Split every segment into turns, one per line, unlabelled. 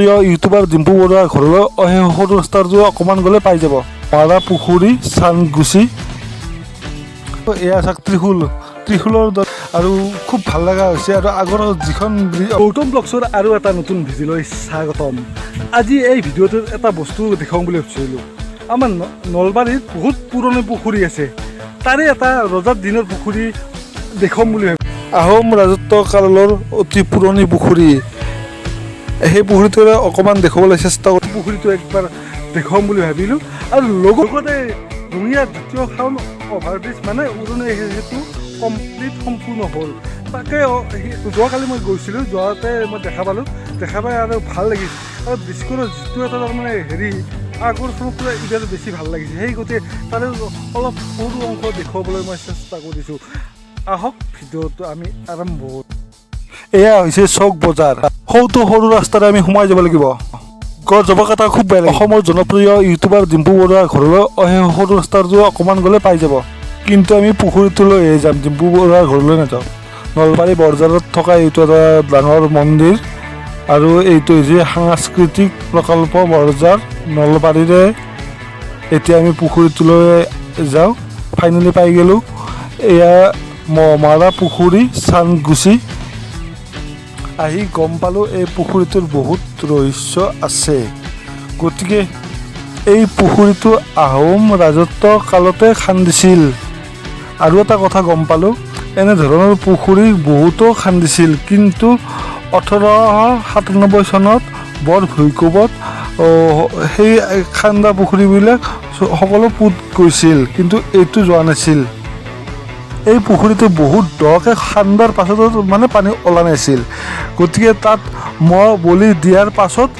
প্ৰিয় ইউটিউবাৰ ডিম্পু বৰুৱাৰ ঘৰলৈ সেই সৰু ৰাস্তাটো অকণমান গ'লে পাই যাব। মাৰা পুখুৰী, চানগুচি। এয়া চাওক ত্ৰিশূল, ত্ৰিশূলৰ দৰে আৰু খুব ভাল লগা হৈছে। আৰু আগৰ যিখন গৌতম ব্লগছৰ আৰু এটা নতুন ভিডিঅ'লৈ স্বাগতম। আজি এই ভিডিঅ'টোত এটা বস্তু দেখুৱাম বুলি ভাবিছিলোঁ। আমাৰ নলবাৰীত বহুত পুৰণি পুখুৰী আছে, তাৰে এটা ৰজাৰ দিনৰ পুখুৰী দেখুৱাম বুলি ভাবি। আহোম ৰাজত্ব কালৰ অতি পুৰণি পুখুৰী, সেই পুখুৰীটোৰে অকণমান দেখুৱাবলৈ চেষ্টা কৰোঁ। পুখুৰীটো একবাৰ দেখুৱাম বুলি ভাবিলোঁ। আৰু লগতে ৰঙিয়াৰ দ্বিতীয়খন অভাৰব্ৰিজ, মানে উৰণীয়া সেইটো কমপ্লিট, সম্পূৰ্ণ হ'ল। তাকে যোৱাকালি মই গৈছিলোঁ, যোৱাতে মই দেখা পালোঁ। দেখা পাই আৰু ভাল লাগিছে। আৰু ব্ৰিজখনৰ যিটো এটা তাৰমানে হেৰি, আগৰখনতকৈ এতিয়া বেছি ভাল লাগিছে। সেই গতিকে তাৰে অলপ সৰু অংশ দেখুৱাবলৈ মই চেষ্টা কৰিছোঁ। আহক, ভিডিঅ'টো আমি আৰম্ভ কৰোঁ। এয়া হৈছে চক বজাৰ। সৌটো সৰু ৰাস্তাৰে আমি সোমাই যাব লাগিব। গছ জবা কটা খুব বেয়া লাগে। অসমৰ জনপ্ৰিয় ইউটিউবাৰ ডিম্পু বৰুৱাৰ ঘৰলৈ সেই সৰু ৰাস্তাটো অকণমান গ'লে পাই যাব। কিন্তু আমি পুখুৰীটোলৈহে যাম, ডিম্পু বৰুৱাৰ ঘৰলৈ নাযাওঁ। নলবাৰী বৰজাৰত থকা এইটো এটা ডাঙৰ মন্দিৰ আৰু এইটো হৈছে সাংস্কৃতিক প্ৰকল্প বৰজাৰ নলবাৰীৰে। এতিয়া আমি পুখুৰীটোলৈ যাওঁ। ফাইনেলি পাই গ'লোঁ। এয়া মহমাৰা পুখুৰী, চানগুচি। আহি গম পালোঁ, এই পুখুৰীটোৰ বহুত ৰহস্য আছে। গতিকে এই পুখুৰীটো আহোম ৰাজত্ব কালতে খান্দিছিল। আৰু এটা কথা গম পালোঁ, এনেধৰণৰ পুখুৰী বহুতো খান্দিছিল, কিন্তু 1897 চনত বৰ ভূঁইকোপত সেই খান্দা পুখুৰীবিলাক সকলো পুত গৈছিল, কিন্তু এইটো যোৱা নাছিল। এই পুখুৰীটো বহুত দকৈ খান্দাৰ পাছতো মানে পানী ওলা নাছিল। গতিকে তাত মহ বলি দিয়াৰ পাছত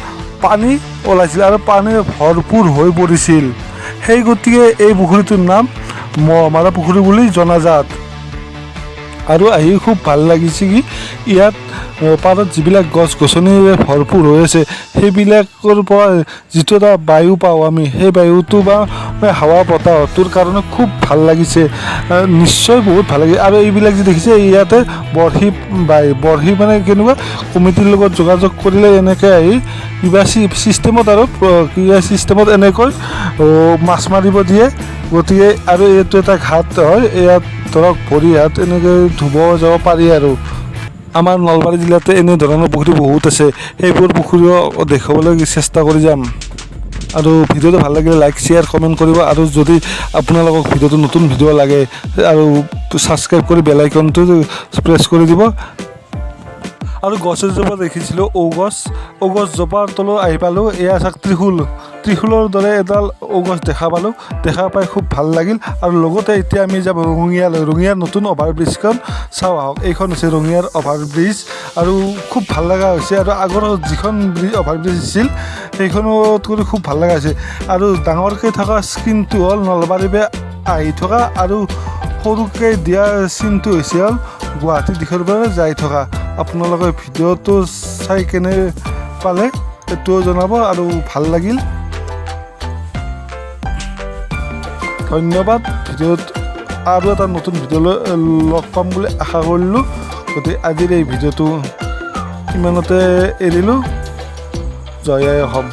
পানী ওলাইছিল আৰু পানী ভৰপূৰ হৈ পৰিছিল। সেই গতিকে এই পুখুৰীটোৰ নাম মহমাৰা পুখুৰী বুলি জনাজাত। আৰু আহি খুব ভাল লাগিছে কি ইয়াত পাৰত যিবিলাক গছ গছনিৰে ভৰপূৰ হৈ আছে, সেইবিলাকৰ পৰা যিটো এটা বায়ু পাওঁ আমি, সেই বায়ুটো বা হাৱা বতাহটোৰ কাৰণে খুব ভাল লাগিছে। নিশ্চয় বহুত ভাল লাগিছে। আৰু এইবিলাক যে দেখিছে, ইয়াতে বৰশী বাই। বৰশী মানে কেনেকুৱা, কমিটিৰ লগত যোগাযোগ কৰিলে এনেকৈ আহি কিবা চিষ্টেমত আৰু কিবা চিষ্টেমত এনেকৈ মাছ মাৰিব দিয়ে। গতিকে আৰু এইটো এটা ঘাট হয়। ইয়াত ধৰক ভৰি হাত এনেকৈ ধুব যাব পাৰি। আৰু আমাৰ নলবাৰী জিলাতে এনেধৰণৰ পুখুৰী বহুত আছে, সেইবোৰ পুখুৰীও দেখুৱাবলৈ চেষ্টা কৰি যাম। আৰু ভিডিঅ'টো ভাল লাগিলে লাইক, শ্বেয়াৰ, কমেণ্ট কৰিব। আৰু যদি আপোনালোকক ভিডিঅ'টো নতুন ভিডিঅ' লাগে আৰু ছাবস্ক্ৰাইব কৰি বেল আইকনটো প্ৰেছ কৰি দিব। আৰু গছ এজোপা দেখিছিলোঁ, ঔগছ। ঔগছজোপাৰ তলত আহি পালোঁ। এয়া চাওক ত্ৰিশূল, ত্ৰিশূলৰ দৰে এডাল ঔগছ দেখা পালোঁ। দেখা পাই খুব ভাল লাগিল। আৰু লগতে এতিয়া আমি যাম ৰঙিয়ালৈ। ৰঙিয়াৰ নতুন অভাৰ ব্ৰিজখন চাওঁ আহক। এইখন হৈছে ৰঙিয়াৰ অভাৰ ব্ৰিজ আৰু খুব ভাল লগা হৈছে। আৰু আগৰ যিখন ব্ৰিজ, অভাৰ ব্ৰিজ আছিল, সেইখনত কৰি খুব ভাল লগা হৈছে। আৰু ডাঙৰকৈ থকা স্ক্ৰীণটো হ'ল নলবাৰীৰ পৰা আহি থকা আৰু সৰুকৈ দিয়া চিনটো হৈছে হ'ল গুৱাহাটী দিশৰ পৰা যাই থকা। আপোনালোকে ভিডিঅ'টো চাই কেনে পালে সেইটোও জনাব। আৰু ভাল লাগিল, ধন্যবাদ। ভিডিঅ'ত আৰু এটা নতুন ভিডিঅ' লৈ লগ পাম বুলি আশা কৰিলোঁ। গতিকে আজিৰ এই ভিডিঅ'টো ইমানতে এৰিলোঁ। জয় আই অসম।